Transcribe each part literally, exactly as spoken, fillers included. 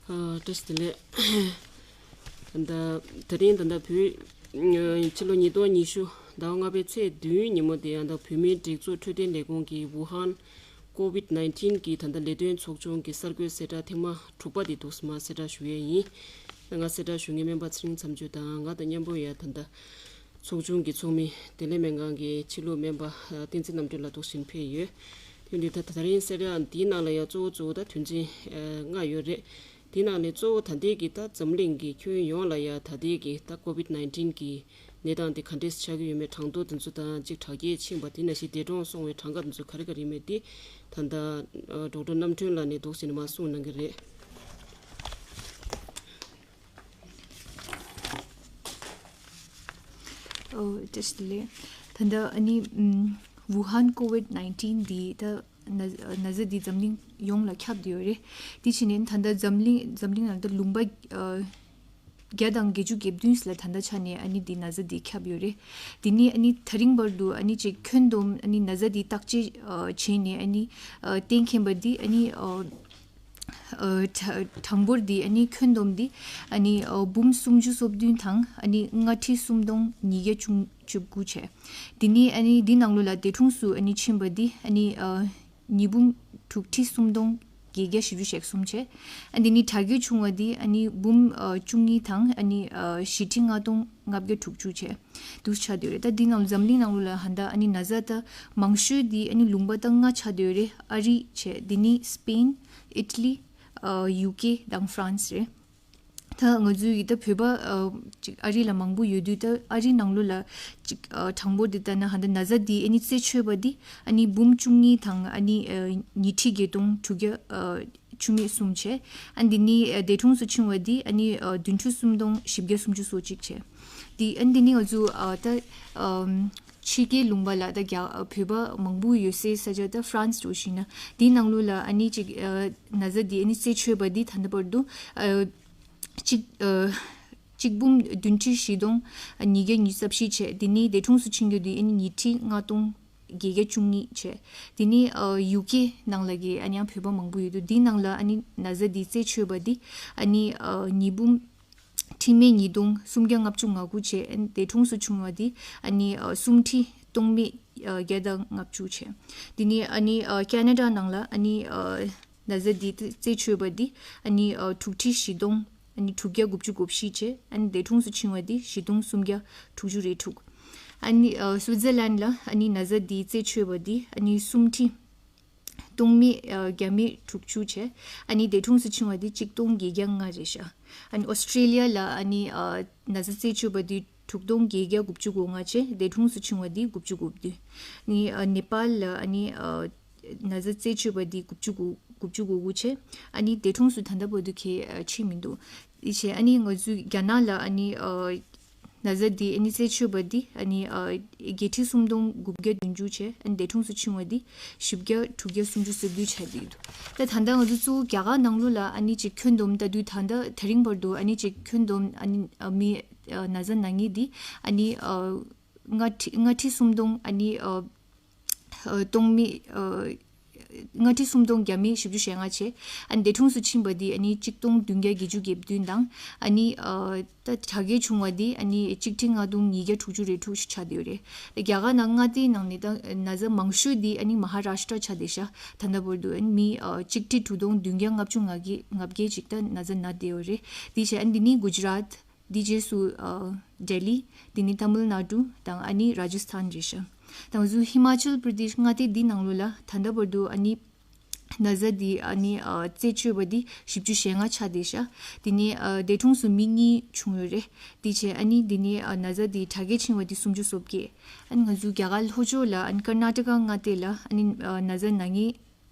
ཨ། བཀྲ་ཤིས་བདེ་ལེགས། ད་ད་རིང་ད་ལྟ་བོད་ཕྱི་ལོ་ཉིས་སྟོང་ཉི་ཤུ་ཟླ་བ་ལྔ་པའི་ཚེས་བདུན་ཉིན་མོ་དེ་ཡང་ད་བོད་མིའི་སྒྲིག་འཛུགས་འཕྲོད་བསྟེན་ལས་ཁུངས་ཀྱི་ཝུ་ཧན་ཀོ་ཝིད་ནའིན་ཊིན་གྱི་ད་ལྟ་ལས་དོན་ཚོགས་ཆུང་གི་གསར་འགོད་གསལ་བསྒྲགས་ཐེངས་མ་དྲུག་པ་དེ་འདུག་སེ་མར་གསལ་བསྒྲགས་ཞུ་ཡས་ཡིན། ང་གསལ་བསྒྲགས་ཞུ་མཁན་སྨན་པ་ཚེ་རིང་མཚམས་གཅོད་དང་ང་དང་མཉམ་པོ་ཡ་ད་ལྟ་ཚོགས་ཆུང་གི་ཚོགས་མི་བདེ་ལེགས་སྨན་ཁང་གི་ཕྱི་ལུགས་སྨན་པ་བསྟན་འཛིན་རྣམ་གྲོལ་ལགས་འདུག་སེ་ཕེབས་ཡོད། དེ་འདི་ད་ད་རིང་གསལ་བསྒྲགས་འདིའི་ནང་ལ་ཡ་གཙོ་བོ་གཙོ་བོ་ད་དོན་ཚན་ལྔ་ཡོད་རེད། དེའི་ནང་ནས་གཙོ་བོ་ད་ལྟའི་གི་ད་འཛམ་གླིང་གི་ཁྱོན་ཡོངས་ལ་ཡ་ད་ལྟའི་གི་ད་ཀོ་ཝིད་ནའིན་ཊིན་གི་གནས་སྟངས་དེ་ག་འདྲས་ཆགས་ཀྱི་ཡོད་མེད། གྲངས་ཐོ་དེ་ཚོ་དང་གཅིག་དྲག་སྐྱེད་ཕྱིན་པ་དེ་ནང་བཞིན་འདས་གྲོངས་སོང་བའི་གྲངས་ཀ་དེ་ཚོ་ག་རེ་ག་རེ་ཡིན་མེད་དེ་ད་ལྟ་ཌོག་ཊར་རྣམ་གྲོལ་ལགས་ནས་འདུག་སེ་མར་གསུངས་གནང་གི་རེད། ཨོ། བཀྲ་ཤིས་བདེ་ལེགས། ད་ལྟ་ཨ་ནི་ཨམ། ཝུ་ཧན་ཀོ་ཝིད་ནའིན་ཊིན་འདི་ད་ན་ན་ཚ་འདི་འཛམ་གླིང་ཡོངས་ལ་ཁྱབ་བསྡད་ཡོད་རེད། དེ་བྱས་ནས་ད་ལྟ་འཛམ་གླིང་འཛམ་གླིང་ནང་ད་ལུང་པ་ཨ་བརྒྱ་དང་བརྒྱད་ཅུ་གྱ་བདུན་ལ་ད་ལྟ་ཆ་ནས་ཨ་ནི་འདི་ན་ཚ་འདི་ཁྱབ་ཡོད་རེད། དེ་ནས་ཨ་ནི་ད་རིང་བར་དུ་ཨ་ནི་ཅིག་ཁྱོན་བསྡོམས་ཨ་ནི་ན་ཚ་འདི་བརྟག་དཔྱད་ཨ་བྱས་ནས་ཨ་ནི་ཨ་གཏན་འཁེལ་བ་འདི་ཨ་ནི་ཨ། ཨ་གྲངས་འབོར་འདི་ཨ་ནི་ཁྱོན་བསྡོམས་འདི་ཨ་ནི་ཨ་འབུམ་སུམ་ཅུ་སོ་བདུན་དང་ཨ་ནི་ལྔ་ཁྲི་སུམ་སྟོང་ཉིས་བརྒྱ་བཅུ་དགུ་བྱས། དེ་ནི་ཨ་ནི་འདི་ནང་ལོགས་ལ་འདས་གྲོངས་སུ་ཨ་ནི་ཕྱིན་པ་འདི་ཨ་ནི་ཨ་ཉིས་འབུམ་དྲུག་ཁྲི་སུམ་སྟོང་བརྒྱད་བརྒྱ་བཞི་བཅུ་ཞེ་གསུམ་བྱས། ཨ་འདི་ནི་དྲག་སྐྱེད་བྱུང་བ་འདི་ཨ་ནི་འབུམ་ཨ་བཅུ་གཉིས་དང་ཨ་ནི་ཨ་བཞི་ཁྲི་ལྔ་སྟོང་ལྔ་བརྒྱ་དྲུག་ཅུ་བྱས། འདུག་ཆགས་བསྡད་ཡོད་རེད། ད་འདི་ནང་འཛམ་གླིང་ནང་ལོགས་ལ་ཧན་ད་ཨ་ནི་ན་ཚ་ད་མང་ཤོས་འདི་ཨ་ནི་ལུང་པ་ད་ལྔ་ཆགས་བསྡད་ཡོད་རེད། ཨ་རི་བྱས། འདི་ནི་སི་པེན། ཨི་ཊ་ལི། ཨ་ཡུ་ཀེ་དང་ཧྥ་རན་སི་རེད། ད་ང་ཚོའི་ད་བོད་པ་ཨ་ཅིག་ཨ་རི་ལ་མང་པོ་ཡོད་དུས་ད་ཨ་རི་ནང་ལོགས་ལ་ཅིག་ཨ་གྲངས་འབོར་འདི་ལྟ་ན་ཧན་ད་ན་ཚ་འདི་ཨ་ནི་རྩད་ཆོད་པ་འདི་ཨ་ནི་འབུམ་བཅུ་གཉིས་དང་ཨ་ནི་ཨ་ཉི་ཁྲི་བརྒྱད་སྟོང་དྲུག་བརྒྱ་ཨ་བཅུ་མེད་གསུམ་བྱས། ཨ་འདི་ནི་ཨ་འདས་གྲོངས་སུ་ཕྱིན་པ་འདི་ཨ་ནི་ཨ་བདུན་ཁྲི་སུམ་སྟོང་བཞི་བརྒྱ་སུམ་ཅུ་སོ་གཅིག་བྱས། འདི་ཨ་འདི་ནི་ང་ཚོ་ཨ་ད་ཨམ་ཕྱི་རྒྱལ་ལུང་པ་ལ་ད་རྒྱ་བོད་པ་མང་པོ་ཡོད་སའི་ས་ཆ་ད་ཧྥ་རན་སི་འགྲོ་ཞིག་ན་འདིའི་ནང་ལོགས་ལ་ཨ་ནི་ཅིག་ཨ་ན་ཚ་འདི་ཨ་ནི་རྩད་ཆོད་པ་འདི་ད་ལྟ་བར་དུ་ཨ་གཅིག་ཨ་གཅིག་འབུམ་བདུན་ཁྲི་བཞི་སྟོང་ཉིས་བརྒྱ་ཉི་ཤུ་རྩ་བཞི་བྱས། འདི་ནི་འདས་གྲོངས་སུ་ཕྱིན་རྒྱུ་འདི་ཨ་ནི་ཉིས་ཁྲི་ལྔ་སྟོང་བརྒྱད་བརྒྱ་བཅུ་གཉིས་བྱས། འདི་ནི་ཨ་ཡུ་ཀེ་ནང་ལ་གི་ཨ་ནི་ཡང་བོད་པ་མང་པོ་ཡོད་འདུག་འདིའི་ནང་ལ་ཨ་ནི་ན་ཚ་འདི་རྩད་ཆོད་པ་འདི་ཨ་ནི་ཨ་ཉིས་འབུམ་ཁྲི་མེད་ཉིས་སྟོང་སུམ་བརྒྱ་ལྔ་བཅུ་ང་དགུ་བྱས། ཨ་ནི་འདས་གྲོངས་སུ་ཕྱིན་པ་འདི་ཨ་ནི་ཨ་སུམ་ཁྲི་སྟོང་མེད་ཨ་བརྒྱ་དང་ལྔ་བཅུ་བྱས། འདི་ནི་ཨ་ནི་ཨ་ཁེ་ན་ཌ་ནང་ལ་ཨ་ནི་ཨ་ན་ཚ་འདི་རྩད་ཆོད་པ་འདི་ཨ་ནི་ཨ་དྲུག་ཁྲི་བཞི་སྟོང་ཨ་ནི་དྲུག་བརྒྱ་དགུ་བཅུ་གོ་བཞི་བྱས། ཨ་ནི་འདས་གྲོངས་སུ་ཕྱིན་པ་འདི་བཞི་སྟོང་སུམ་བརྒྱ་དྲུག་ཅུ་རེ་དྲུག་ཨ་ནི་ཨ་སུའི་ཛར་ལན་ལ་ཨ་ནི་ན་ཚ་འདི་རྩད་ཆོད་པ་འདི་ཨ་ནི་སུམ་ཁྲི་སྟོང་མེད་ཨ་བརྒྱ་མེད་དྲུག་ཅུ་བྱས། ཨ་ནི་འདས་གྲོངས་སུ་ཕྱིན་པ་འདི་གཅིག་སྟོང་བརྒྱད་བརྒྱ་ལྔ་རེད་ཤག་ཨ་ནི་ཨོ་སི་ཀྲེ་ལི་ཡ་ལ་ཨ་ནི་ཨ་ན་ཚ་རྩད་ཆོད་པ་འདི་དྲུག་སྟོང་བརྒྱད་བརྒྱ་དགུ་བཅུ་གོ་ལྔ་བྱས། འདས་གྲོངས་སུ་ཕྱིན་པ་འདི་དགུ་བཅུ་གོ་བདུན། ཨ་ནི་ཨ་ནེ་པཱལ་ལ་ཨ་ནི་ཨ་ན་ཚ་རྩད་ཆོད་པ་འདི་དགུ་བཅུ་གོ་དགུ་བཅུ་གོ་དགུ་བྱས། ཨ་ནི་འདས་གྲོངས་སུ་ད་ལྟ་བར་དུ་གས་ཨ་ཕྱིན་མི་འདུག་འདི་བྱས། ཨ་ནི་ང་ཚོའི་རྒྱ་ནག་ལ་ཨ་ནི་ཨ་ན་ཚ་འདི་ཨ་ནི་རྩད་ཆོད་པ་འདི་ཨ་ནི་ཨ་བརྒྱད་ཁྲི་སུམ་སྟོང་དགུ་བརྒྱ་བདུན་ཅུ་བྱས། ཨ་ནི་འདས་གྲོངས་སུ་ཕྱིན་པ་འདི་བཞི་བརྒྱ་དྲུག་བརྒྱ་སུམ་ཅུ་སོ་བདུན་ཆགས་བསྡད་ཀྱི་འདུག་ད་ད་ལྟ་ང་ཚོ་གཙོ་བོ་རྒྱ་གར་ནང་ལོགས་ལ་ཨ་ནི་ཅིག་ཁྱོན་བསྡོམས་ལྟ་དུས་ད་ལྟ་དེ་རིང་བར་དུ་ཨ་ནི་ཅིག་ཁྱོན་བསྡོམས་ཨ་ནི་ཨ་མི་ཨ་ན་ཚ་ན་མཁན་འདི་ཨ་ནི་ཨ་ལྔ་ཁྲི་ལྔ་ཁྲི་སུམ་སྟོང་ཨ་ནི་ཨ་ཨ་སྟོང་མི་ཨ་ལྔ་ཁྲི་སུམ་སྟོང་བརྒྱ་མེད་བཞི་བཅུ་ཞེ་ལྔ་བྱས། ཨ་ནི་འདས་གྲོངས་སུ་ཕྱིན་པ་འདི་ཨ་ནི་གཅིག་སྟོང་བདུན་བརྒྱ་བརྒྱད་ཅུ་གྱ་བདུན་དང་། ཨ་ནི་ཨ་ད་དྲག་སྐྱེད་བྱུང་བ་འདི་ཨ་ནི་གཅིག་ཁྲི་ལྔ་སྟོང་ཉིས་བརྒྱ་དྲུག་ཅུ་རེ་དྲུག་ཆགས་བསྡད་ཡོད་རེད། རྒྱ་གར་ནང་མངའ་སྡེའི་ནང་ནས་ད་ན་ཚ་མང་ཤོས་འདི་ཨ་ནི་མ་ཧཱ་རཱ་ཤི་ཏྲ་ཆགས་བསྡད་ཤག་ད་ལྟ་བར་དུ་ཨ་ནི་མི་ཨ་གཅིག་ཁྲི་དྲུག་སྟོང་བདུན་བརྒྱ་ལྔ་བཅུ་ང་བརྒྱད་ཅིག་ད་ན་ཚ་ན་བསྡད་ཡོད་རེད། དེ་བྱས་ཨ་ནི་འདི་ནི་གུ་ཇི་རཱད། དེ་རྗེས་སུ་ཨ་ལྡི་ལི། དེ་ནི་ཏ་མིལ་ནཱ་ཌུ་དང་ཨ་ནི་རཱ་ཇི་སི་ཐན་རེད་ཤག་ད་ང་ཚོ་ཧི་མ་ཅལ་པྲ་དེ་ཤི་མངའ་སྡེ་འདི་ནང་ལོགས་ལ་ད་ལྟ་བར་དུ་ཨ་ནི་ན་ཚ་འདི་ཨ་ནི་ཨ་རྩད་ཆོད་པ་འདི་བཞི་བཅུ་ཞེ་ལྔ་ཆགས་བསྡད་ཤག་དེ་ནས་ཨ་འདས་གྲོངས་སུ་མི་གཉིས་བྱུང་ཡོད་རེད། དེ་བྱས་ཨ་ནི་འདི་ནས་ཨ་ན་ཚ་འདི་དྲག་སྐྱེད་ཕྱིན་པ་འདི་སུམ་ཅུ་སོ་བརྒྱད། ཨ་ནི་ང་ཚོ་རྒྱ་གར་ལྷོ་ཕྱོགས་ལ་ཨ་ནི་ཀར་ན་ཊ་ཀ་མངའ་སྡེ་ལ་ཨ་ནི་ཨ་ན་ཚ་ན་མཁན་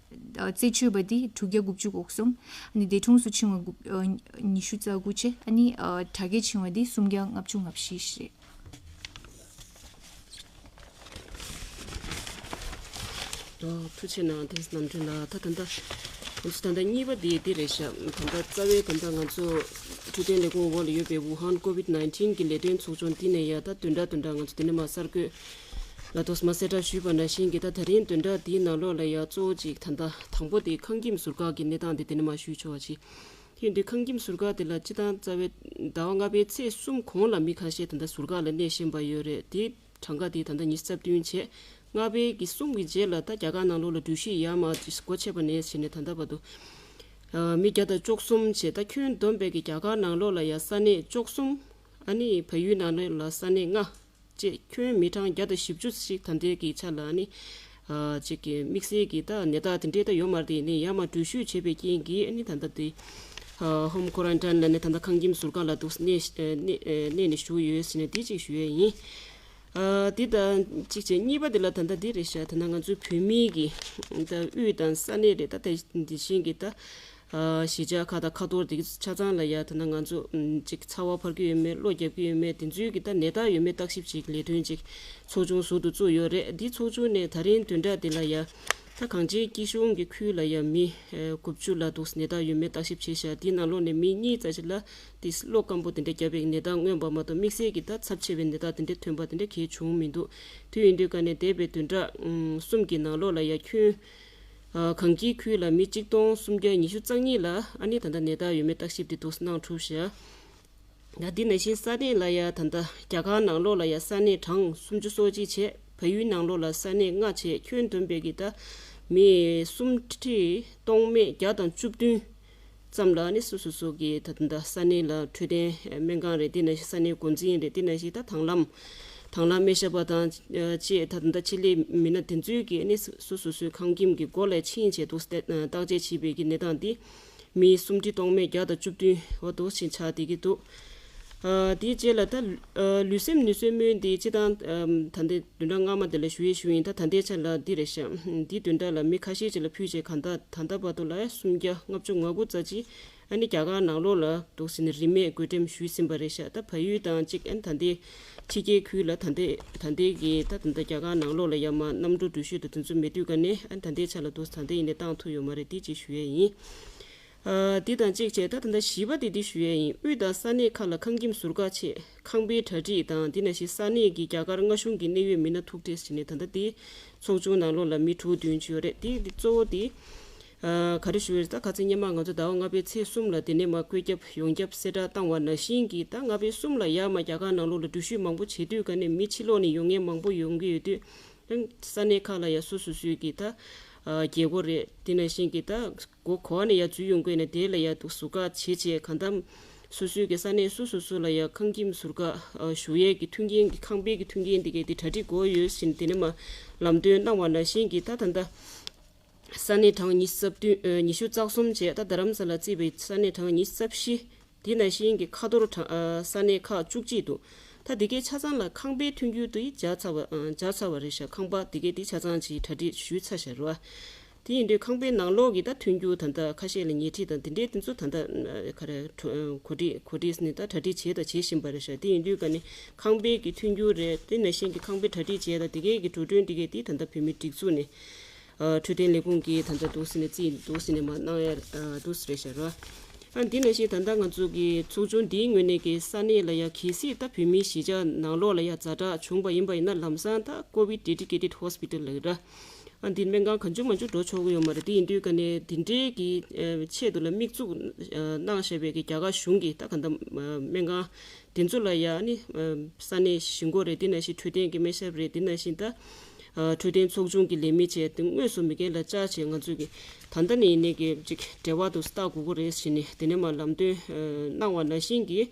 ཨ་རྩད་ཆོད་པ་དེ་དྲུག་བརྒྱ་དགུ་བཅུ་གོ་གསུམ། ཨ་ནི་འདས་གྲོངས་སུ་ཕྱིན་པ་དགུ་ཨ་ཉི་ཤུ་རྩ་དགུ་བྱས། ཨ་ནི་ཨ་དྲག་སྐྱེད་ཕྱིན་པ་དེ་སུམ་བརྒྱ་ལྔ་བཅུ་ང་བཞི་རེད། ཨོ། ཐུགས་རྗེ་གནང་། བསྟན་འཛིན་རྣམ་གྲོལ་ལགས། ད་ད་ལྟ་ང་ཚོ་ད་ལྟ་གཉིས་པ་དེ་དེ་རེད་ཤག་ད་ལྟ་རྩ་བའི་ད་ལྟ་ང་ཚོ་འཕྲོད་བསྟེན་ལས་ཁུངས་འོག་ལ་ཡོད་པའི་ཝུ་ཧན་ཀོ་ཝིད་ནའིན་ཊིན་གྱི་ལས་དོན་ཚོགས་ཆུང་དེ་ནས་ཡ་ད་བདུན་ཕྲག་བདུན་ཕྲག་ང་ཚོ་དེ་ནས་མར་གསར་འགོད་ལ་ཏོག་ཙམ་མར་གསལ་བསྒྲགས་ཞུས་པ་ནང་བཞིན་གྱི་ད་ད་རིང་བདུན་ཕྲག་དེའི་ནང་ལོགས་ལ་ཡ་གཙོ་བོ་ཅིག་ད་ལྟ་དང་པོ་དེ་ཁང་ཁྱིམ་ཟུར་བཀག་གི་གནས་སྟངས་དེ་དེ་ནས་མར་ཞུས་ཆོག་པ་ཅིག་དེ་ཡིན་དུས་ཁང་ཁྱིམ་ཟུར་བཀག་དེ་ལ་སྤྱི་བཏང་རྩ་བའི་ཟླ་བ་ལྔ་པའི་ཚེས་གསུམ་གོང་ལ་མི་ཁ་ཤས་ད་ལྟ་ཟུར་བཀག་ལ་གནས་བཞིན་པ་ཡོད་རེད། དེ་གྲངས་ཀ་དེ་ད་ལྟ་ཉི་ཤུ་རྩ་བདུན་བྱས། ལྔ་པའི་གི་གསུམ་གྱི་རྗེས་ལ་ད་རྒྱ་གར་ནང་ལོགས་ལ་འགྲུལ་བཞུད་ཡར་མར་སྒོ་ཕྱེ་བ་ནས་བྱས་ནས་ད་ལྟ་བར་དུ་ཨ་མི་བརྒྱ་དང་བཅུ་གསུམ་བྱས། ད་ཁྱོན་བསྡོམས་པའི་གི་རྒྱ་གར་ནང་ལོགས་ལ་ཡ་ས་གནས་བཅུ་གསུམ། ཨ་ནི་བལ་ཡུལ་ནང་ལོགས་ལ་ས་གནས་ལྔ་བཅས་ཁྱོན་མི་གྲངས་བརྒྱ་དང་བཞི་བཅུ་ཞིག་ད་ལྟའི་གི་ཆ་ལ་ཨ་ནི་ཨ་ཅིག་གི་དམིགས་བསལ་གྱི་ད་ནད་རྟགས་དེ་འདྲའི་ད་ཡོད་མ་རེད། དེ་ནས་ཡར་མར་འགྲུལ་བཞུད་བྱས་པའི་རྐྱེན་གྱིས་ཨ་ནི་ད་ལྟ་དེ་ཨ་ཧོམ་ཁོ་རན་ཊིན་ལ་ནི་ད་ལྟ་ཁང་ཁྱིམ་ཟུར་བཀག་ལ་འདུག་གནས་གནས་གནས་ནས་བཞུགས་ཡོད་ཟེར་ནས་དེ་གཅིག་ཞུ་ཡས་ཡིན། ཨ་དེ་དང་གཅིག་བྱས་གཉིས་པ་དེ་ལ་ད་ལྟ་འདི་རེད་ཤག་ད་ལྟ་ང་ཚོའི་བོད་མིའི་གི་ད་དབུས་དང་ས་གནས་རེད། ད་དེ་དེ་བཞིན་གྱི་ད་ཨ་གཞིས་ཆགས་ཁག་དང་ཁ་ཐོར་དེ་ཆ་ཚང་ལ་ཡ་ད་ལྟ་ང་ཚོ་ཨམ་ཅིག་ཚ་བ་འཕར་གྱི་ཡོད་མེད། གློ་རྒྱག་གི་ཡོད་མེད། དེ་ཚོའི་གི་ད་ནད་རྟགས་ཡོད་མེད་བརྟག་ཞིབ་ཅིག་ལས་དོན་ཅིག་ཚོགས་ཆུང་ཟུར་དུ་བཙུགས་ཡོད་རེད། འདི་ཚོགས་ཆུང་ནས་ད་རིང་བདུན་ཕྲག་འདི་ལ་ཡ་ད་གངས་ཅན་སྐྱིད་གཤོངས་ཀྱི་ཁུལ་ལ་ཡ་མི་ཨ་དགུ་བཅུ་ལ་འདུག་ནད་རྟགས་ཡོད་མེད་བརྟག་ཞིབ་བྱས་ཤག་འདི་ནང་ལོགས་ནས་མི་གཉིས་ཙམ་ཞིག་ལ་དེ་གློ་སྐམ་པོ་དེ་འདྲ་བརྒྱབ་པའི་ནད་རྟགས་མངོན་པ་མ་གཏོགས་དམིགས་བསལ་གྱི་ད་ཚབས་ཆེ་བའི་ནད་རྟགས་དེ་འདྲ་ཐོན་པ་དེ་འདྲ་གང་ཡང་བྱུང་མི་འདུག་དུས་ཡིན་དུས་ཀ་ནས་འདས་པའི་བདུན་ཕྲག་གསུམ་གྱི་ནང་ལོགས་ལ་ཡ་ཁྱོན་ཨ་གངས་སྐྱིད་ཁུལ་ལ་མི་གཅིག་སྟོང་སུམ་བརྒྱ་ཉི་ཤུ་རྩ་གཉིས་ལ་ཨ་ནི་ད་ལྟ་ནད་རྟགས་ཡོད་མེད་བརྟག་ཞིབ་དེ་འདུག་གནང་གྲུབ་ཤག་ད་འདི་ནང་བཞིན་ས་གནས་ལ་ཡ་ད་ལྟ་རྒྱ་གར་ནང་ལོགས་ལ་ཡ་ས་གནས་གྲངས་སུམ་ཅུ་སོ་གཅིག་བྱས། བལ་ཡུལ་ནང་ལོགས་ལ་ས་གནས་ལྔ་བྱས། ཁྱོན་བསྡོམས་པའི་གི་ད་མི་སུམ་ཁྲི་སྟོང་མེད་བརྒྱ་དང་བཅུ་བདུན་ཙམ་ལ་ནི་སོ་སོ་སོ་གི་ད་ད་ས་གནས་ལ་འཕྲོད་བསྟེན་སྨན་ཁང་རེད། དེ་ནང་བཞིན་ས་གནས་འགོ་འཛིན་རེད། དེ་ནང་བཞིན་ད་དང་བླངས་དང་བླངས་སྨན་ཞབས་པ་དང་བཅས་ད་ད་ཆེད་ལས་མི་སྣ་དེ་ཚོའི་གི་ནི་སོ་སོ་སོའི་ཁང་ཁྱིམ་གྱི་སྒོ་ལ་ཕྱིན་བྱས་འདུག་བརྟག་དཔྱད་བྱས་པའི་གི་གནས་སྟངས་འདི་མི་སུམ་ཁྲི་སྟོང་མེད་བརྒྱ་དང་བཅུ་བདུན་འོ་འདུག་ཕྱིན་ཆགས་བསྡད་ཀྱི་འདུག་ཨ་དེའི་རྗེས་ལ་ད་ཨ་ལུས་སེམས་ནུས་གསོའི་སྨན་དེ་སྤྱི་བཏང་ཨམ་ད་ལྟའི་བདུན་ཕྲག་སྔ་མ་དེ་ལ་ཞུ་ཡས་ཞུ་ཡིན། ད་ད་ལྟའི་ཆ་ལ་འདི་རེད་ཤག་འདི་བདུན་ཕྲག་ལ་མི་ཁ་ཤས་ཅིག་ལ་ཕུལ་རྗེས་གང་ལྟར་ད་ལྟ་བར་དུ་ལ་སུམ་བརྒྱ་ལྔ་བཅུ་ང་དགུ་ཙམ་ཅིག་ཨ་ནི་རྒྱ་གར་ནང་ལོགས་ལ་འདུག་ཟེར་ནས་རིན་མེད་བགོ་འགྲེམས་ཞུས་ཟིན་པ་རེད་ཤག་ད་བལ་ཡུལ་དང་གཅིག་ཨ་ནི་ད་ལྟའི་ཕྱི་རྒྱལ་ཁུལ་ལ་ད་ལྟའི་ད་ལྟའི་གི་ད་ད་ལྟ་རྒྱ་གར་ནང་ལོགས་ལ་ཡ་མ་གནམ་གྲུ་འགྲུལ་བཞུད་དང་དེ་ཚོ་མེད་དུས་ཀ་ནས་ཨ་ནི་ད་ལྟའི་ཆ་ལ་འདུག་ད་ལྟ་ཡིན་ནས་བཏང་ཐུབ་ཡོད་མ་རེད། འདི་གཅིག་ཞུ་ཡས་ཡིན། ཨ་འདི་དང་གཅིག་བྱས་ད་ད་ལྟ་བཞི་པ་དེ་འདི་ཞུ་ཡས་ཡིན། དབུས་དང་ས་གནས་ཁག་ལ་ཁང་ཁྱིམ་ཟུར་བཀག་ཆེད་ཁང་པའི་གྲ་སྒྲིག་དང་དེ་ནང་བཞིན་ས་གནས་ཀྱི་རྒྱ་གར་མངའ་གཞུང་གི་གནད་ཡོད་མི་སྣ་ཐུག་འཕྲད་བྱས་ནས་ད་ལྟ་དེ་ཚོགས་ཆུང་ནང་ལོགས་ལ་མི་དྲུག་བདུན་ཅིག་ཡོད་རེད། དེ་དེ་གཙོ་བོ་དེ་ཨ་ག་རེ་ཞུ་ཡས་རེད། ད་ཁ་སང་སྔོན་མ་ང་ཚོ་ཟླ་བ་ལྔ་པའི་ཚེས་གསུམ་ལ་དེ་ནས་མར་བཀོད་ཁྱབ་ཡོངས་ཁྱབ་གསལ་བསྒྲགས་བཏང་བ་ནང་བཞིན་གྱི་ད་ལྔ་པའི་གསུམ་ལ་ཡར་མར་རྒྱ་གར་ནང་ལོགས་ལ་འགྲུལ་བཞུད་མང་པོ་བྱེད་དུས་ཀ་ནས་མི་ཕྱི་ལོགས་ནས་ཡོང་མཁན་མང་པོ་ཡོང་གི་ཡོད་དུས། ས་གནས་ཁག་ལ་ཡ་སོ་སོ་སོའི་གི་ད་ཨ་རྒྱལ་སྒོ་རེད། དེ་ནང་བཞིན་གི་ད་སྒོ་གོ་བ་ནས་ཡ་འཛུལ་ཡོང་དགོས་ནས་དེ་ལ་ཡ་འདུག་ཟུར་བཀག་བྱེད་བྱེད་གང་ལྟར་སོ་སོའི་གི་ས་གནས་སོ་སོ་སོ་ལ་ཡ་ཁང་ཁྱིམ་ཟུར་བཀག་ཨ་བཞུགས་ཡས་ཀྱི་མཐུན་རྐྱེན་གྱི་ཁང་པའི་གི་མཐུན་རྐྱེན་དེ་གའི་དེ་གྲ་སྒྲིག་དགོས་ཡོད་ཟེར་ནས་དེ་ནས་མར་ལམ་སྟོན་གནང་བ་ནང་བཞིན་གི་ད་ད་ལྟ་ས་གནས་གྲངས་ཉི་ཤུ་རྩ་བདུན་ཨ་ཉི་ཤུ་རྩ་གསུམ་བྱས། ད་རྡ་རམ་ས་ལ་བརྩིས་པའི་ས་གནས་གྲངས་ཉི་ཤུ་རྩ་བཞི། དེ་ནང་བཞིན་གྱི་ཁ་ཐོར་གྲངས་ཨ་ས་གནས་ཁག་བཅུ་གཅིག་འདུག་ད་དེ་གའི་ཆ་ཚང་ལ་ཁང་པའི་མཐུན་འགྱུར་དེ་སྦྱར་ཚར་བ་ཨ་སྦྱར་ཚར་བ་རེད་ཤག་ཁང་པ་དེ་གའི་དེ་ཆ་ཚང་ཅིག་གྲ་སྒྲིག་ཞུས་ཚར་ཤག་རེད་བ། དེ་ཡིན་དུས་ཁང་པའི་ནང་ལོགས་ཀྱི་ད་མཐུན་འགྱུར་ད་ལྟ་ཁ་ཤས་ལ་ཉལ་ཁྲི་དང་དེ་འདྲའི་དེ་ཚོ་ད་ལྟ་ཨ་ག་རེ་གྲ་ཨ་གོ་སྒྲིག་གོ་སྒྲིག་ནས་ད་གྲ་སྒྲིག་བྱས་དང་བྱེད་བཞིན་པ་རེད་ཤག་དེ་ཡིན་དུས་ཀ་ནས་ཁང་པའི་གི་མཐུན་འགྱུར་རེད། དེ་ནང་བཞིན་གྱི་ཁང་པའི་གྲ་སྒྲིག་བྱས་དང་དེ་གའི་གི་འགྲོ་གྲོན་དེ་གའི་དེ་ད་ལྟ་བོད་མིའི་སྒྲིག་འཛུགས་ནས། ཨ་འཕྲོད་བསྟེན་ལས་ཁུངས་ཀྱིས་ད་ལྟ་འདུག་ཟེར་ནས་རྩིས་འདུག་ཟེར་ནས་མར་གནང་ཡ་ཨ་འདུག་ཟེར་རེད་ཤག་ར། ཨ་འདི་ནང་བཞིན་ད་ལྟ་ང་ཚོ་གི་ཚོགས་ཆུང་འདིའི་ངོས་ནས་ཀྱི་ས་གནས་ལ་ཡ་གལ་སྲིད་ད་བོད་མིའི་གཞིས་ཆགས་ནང་ལོགས་ལ་ཡ་ཛ་དྲག་བྱུང་བ་ཡིན་པ་ཡིན་ན་ལམ་སང་ད་COVID dedicated hospital ལབ་ར། ཨ་འདི་སྨན་ཁང་གང་བྱུང་མང་བྱུང་འགྲོ་ཆོག་གི་ཡོད་མ་རེད། དེ་ཡིན་དུས་ཀ་ནས་འདི་འདྲའི་གི་ཨ་ཆེད་དུ་ལ་དམིགས་བཙུགས་ཨ་གནང་བཞག་པའི་གི་རྒྱ་གར་གཞུང་གི་ད་ག་འདྲ་ཨ་སྨན་ཁང་དེ་ཚོ་ལ་ཡ་ཨ་ནི་ཨ་ས་གནས་གཞིས་འགོ་རེད། དེ་ནང་བཞིན་འཕྲོད་བསྟེན་གྱི་སྨན་ཞབས་རེད། དེ་ནང་བཞིན་ད་ཨ་འཕྲོད་བསྟེན་ཚོགས་ཆུང་གི་ལས་མི་བྱས་དེ་དངོས་སུ་མི་སྒེར་ལ་བཅར་བྱས་ང་ཚོས་ཀྱི་ད་ལྟ་ནས་ཡིན་ནའི་གི་ཅིག་འབྲེལ་བ་དུ་བལྟ་དགོས་ཀྱི་རེད་ཟེར་ནས་དེ་ནས་མར་ལམ་སྟོན་ཨ་གནང་བ་ནང་བཞིན་གྱི་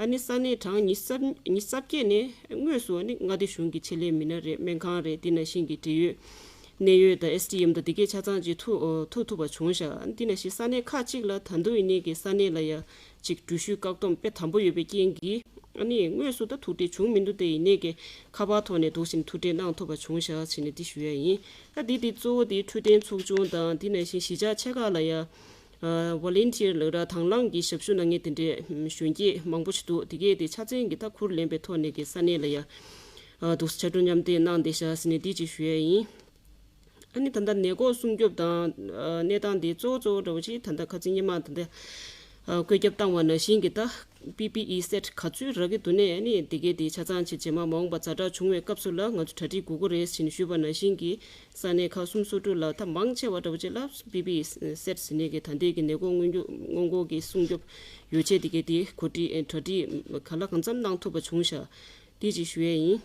ཨ་ནི་ས་གནས་གྲངས་ཉི་ཤུ་རྩ་ཉི་ཤུ་རྩ་བརྒྱད་ནས་དངོས་སུ་ཨ་ནི་མངའ་སྡེ་གཞུང་གི་ཆེད་ལས་མི་སྣ་རེད། སྨན་ཁང་རེད། དེ་ནང་བཞིན་གྱི་འབྲེལ་ཡོད་གནད་ཡོད་དང་SDM དང་དེ་གའི་ཆ་ཚང་ཅིག་ཐུག་ཨོ་ཐུག་ཐུབ་པ་བྱུང་ཤག་ཨ་ནི་དེ་ནང་བཞིན་ས་གནས་ཁག་ཅིག་ལ་ད་དུང་ཡིན་ནའི་གི་ས་གནས་ལ་ཡ་ཅིག་འགྲུལ་བཞུད་བཀག་སྡོམ་དཔེ་དམ་པོ་ཡོད་པའི་རྐྱེན་གྱིས་ཨ་ནི་དངོས་སུ་ད་ཐུག་འཕྲད་བྱུང་མི་འདུག་དེ་ཡིན་ནའི་གི་ཁ་པར་ཐོག་ནས་འདུག་ཟེར་ནས་ཐུག་འཕྲད་གནང་ཐུབ་པ་བྱུང་ཤག་ཟེར་ནས་འདི་ཞུ་ཡ་ཡིན། ད་འདི་དེ་གཙོ་བོ་དེ་འཕྲོད་བསྟེན་ཚོགས་ཆུང་དང་དེ་ནང་བཞིན་གཞིས་ཆགས་ཆེ་ཁག་ལ་ཡ་ཨ་volunteer ལབ་ར་དང་བླངས་ཀྱི་ཞབས་ཞུ་གནང་མཁན་དེ་འདྲའི་གཞོན་སྐྱེས་མང་པོ་ཞིག་འདུག་དེ་གས་དེ་ཆ་ཚང་གི་ད་ཁུར་ལེན་པའི་ཐོག་ནས་ཀྱི་ས་གནས་ལ་ཡ་ཨ་འདུག་ཕྱག་སྦྲེལ་མཉམ་འདེགས་གནང་བསྡད་ཤག་ཟེར་ནས་འདི་ཅིག་ཞུ་ཡ་ཡིན། ཨ་ནི་ད་ལྟ་ནད་འགོག་སྲུང་སྐྱོབ་དང་ཨ་གནས་སྟངས་དེ་གཙོ་བོ་གཙོ་བོ་འདྲ་བོ་ཅིག་ད་ལྟ་ཁ་སང་ཉི་མ་ད་ལྟ་ཨ་བཀོད་ཁྱབ་བཏང་བ་ནང་བཞིན་གྱི་ད་ པི་པི་ཨི་སེཊ་ག་ཚོད་རག་གི་འདུག་ནས། ཨ་ནི་དེ་གའི་དེ་ཆ་ཚང་ཅིག་རྗེས་མ་མ་འོངས་པ་ཛ་དྲག་བྱུང་བའི་སྐབས་སུ་ལ་ང་ཚོ་གྲ་སྒྲིག་དགོས་ཀྱི་རེད་ཟེར་ནས་ཞུས་པ་ནང་བཞིན་གྱི་ས་གནས་ཁག་གསུམ་སོ་དྲུག་ལ་ད་མང་ཆེ་བ་འདྲ་བོ་ཅིག་ལ་པི་པི་ཨི་སེཊ་ཟེར་ནས་ཀྱི་ད་ལྟའི་གི་ནད་འགོག་སྔོན་འགོག་སྔོན་འགོག་གི་སྲུང་སྐྱོབ་ཡོ་བྱད་དེ་གའི་དེ་གོ་སྒྲིག་གྲ་སྒྲིག་ག་ལ་གང་འཚམ་གནང་ཐུབ་པ་བྱུང་ཤག་དེ་ཅིག་ཞུ་ཡས་ཡིན།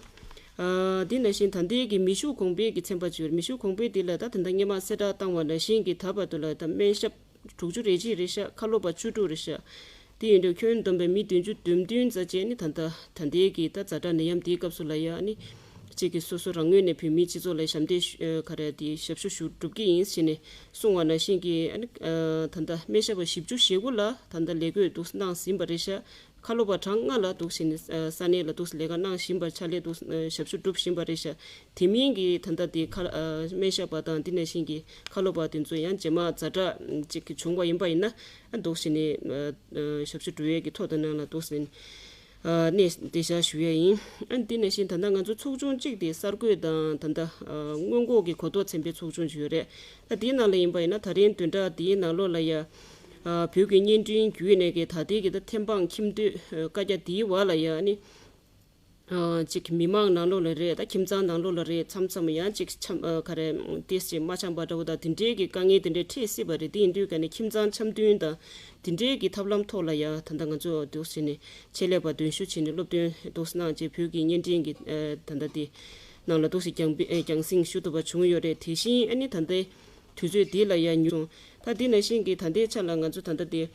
ཨ། དེ་ནང་བཞིན་ད་ལྟའི་གི་མེ་ཤུགས་གོང་འཕེལ་གྱི་ཚན་པ་ཅིག་ཡོད་རེད། མེ་ཤུགས་གོང་འཕེལ་དེ་ལ་ད་ད་ལྟ་སྔོན་མ་གསལ་བསྒྲགས་བཏང་བ་ནང་བཞིན་གྱི་ད་བར་དུ་ལ་ད་སྨན་ཞབས་དྲུག་ཅུ་རེ་གཅིག་རེད་ཤག་མཁའ་སློབ་པ་བཅུ་དྲུག་རེད་ཤག་དེ་ཡིན་དུས་ཁྱོན་བསྡོམས་པའི་མི་བདུན་ཅུ་དོན་བདུན་ཙམ་བྱས་ནི་ད་ལྟ་ད་ལྟའི་གི་ད་ཛ་དྲག་ནད་ཡམས་དེའི་སྐབས་སུ་ལ་ཡ་ནི་གཅིག་གི་སོ་སོ་རང་ངོས་ནས་བོད་མིའི་སྤྱི་ཚོགས་ལ་ཞབས་འདེགས་ཞུ་ཨ། ག་རེ་དེ་ཞབས་ཞུ་ཞུ་གྲུབ་ཀྱི་ཡིན་ཞེས་ནས་གསུངས་བ་ནང་བཞིན་གྱི་ཨ་ནི་ཨ། ད་ལྟ་སྨན་ཞབས་པ་བཞི་བཅུ་ཞེ་དགུ་ལ་ད་ལྟ་ལས་བགོས་འདུག་གནང་ཟིན་པ་རེད་ཤག་མཁའ་སློབ་པ་གྲངས་ལྔ་ལ་འདུག་ཟིན་ནས་ས་གནས་ལ་འདུག་ལས་ཀ་གནང་བཞིན་པ་ཕྱག་ལས་འདུག་ཞབས་ཞུ་སྒྲུབ་བཞིན་པ་རེད་ཤག་དེ་མིན་གྱི་ད་ལྟ་དེ་ཁ་སྨན་ཞབས་པ་དང་དེ་ནང་བཞིན་གྱི་མཁའ་སློབ་པ་དེ་ཚོ་ཡང་རྗེས་མ་ཛ་དྲག་ཅིག་བྱུང་བ་ཡིན་པ་ཡིན་ན་འདུག་ཟིན་ནས་ཞབས་ཞུ་སྒྲུབ་ཡས་ཀྱི་ཐོག་དང་ནང་ལ་འདུག་ཟིན་གནས་བདེ་འཇགས་ཞུ་ཡས་ཡིན། ཨ་ནི་དེ་ནང་བཞིན་ད་ལྟ་ང་ཚོ་ཚོགས་ཆུང་གཅིག་དེ་གསར་འགོད་དང་ད་ལྟ་སྔོན་འགོག་གི་གོ་རྟོགས་ཚན་པའི་ཚོགས་ཆུང་ཅིག་ཡོད་རེད། ད་དེའི་ནང་ལ་ཡིན་པ་ཡིན་ན་ད་རིང་བདུན་ཕྲག་དེའི་ནང་ལོགས་ལ་ཡ། བོད་ཀྱི་བརྙན་འཕྲིན་བརྒྱུད་ནས་ཀྱི་ད་ལྟའི་གི་ད་ཐེམ་སྤང་ཁྱིམ་སྡོད་བཀའ་རྒྱ་དེའི་བར་ལ་ཡ་ནི། གཅིག་མི་མང་ནང་ལོགས་ལ་རེད། ད་ཁྱིམ་ཚང་ནང་ལོགས་ལ་རེད། མཚམས་མཚམས་ཡང་གཅིག་འཆམ་ག་རེ་ཏེས་ཅིག་མ་འཆམ་པ་འདྲ་བོ་དང་དེ་འདྲའི་གི་དཀའ་ངལ་དེ་འདྲའི་འཕྲད་སྲིད་པ་རེད། དེ་ཡིན་དུས་ཀ་ནས་ཁྱིམ་ཚང་འཆམ་མཐུན་དང་དེ་འདྲའི་གི་ཐབས་ལམ་ཐོག་ལ་ཡ་ད་ལྟ་ང་ཚོ་འདུག་ཟེར་ནས་ཆེད་ལས་པ་འདོན་ཞུ་བྱས་ནས་སློབ་སྟོན་འདུག་གནང་རྗེས་བོད་ཀྱི་བརྙན་འཕྲིན་གྱི་ད་ལྟ་དེ་ནང་ལ་འདུག་སེ་རྒྱང་སྤེལ་རྒྱང་སྲིང་ཞུ་ཐུབ་པ་བྱུང་ཡོད་རེད། དེ་བཞིན་ཨ་ནི་ད་ལྟའི་དུས་ཚོད་འདི་ལ་ཡང་ཉུང་། ད་འདི་ནང་བཞིན་གྱི་ད་ལྟའི་ཆ་ལ་ང་ཚོ་ད་ལྟ་དེ་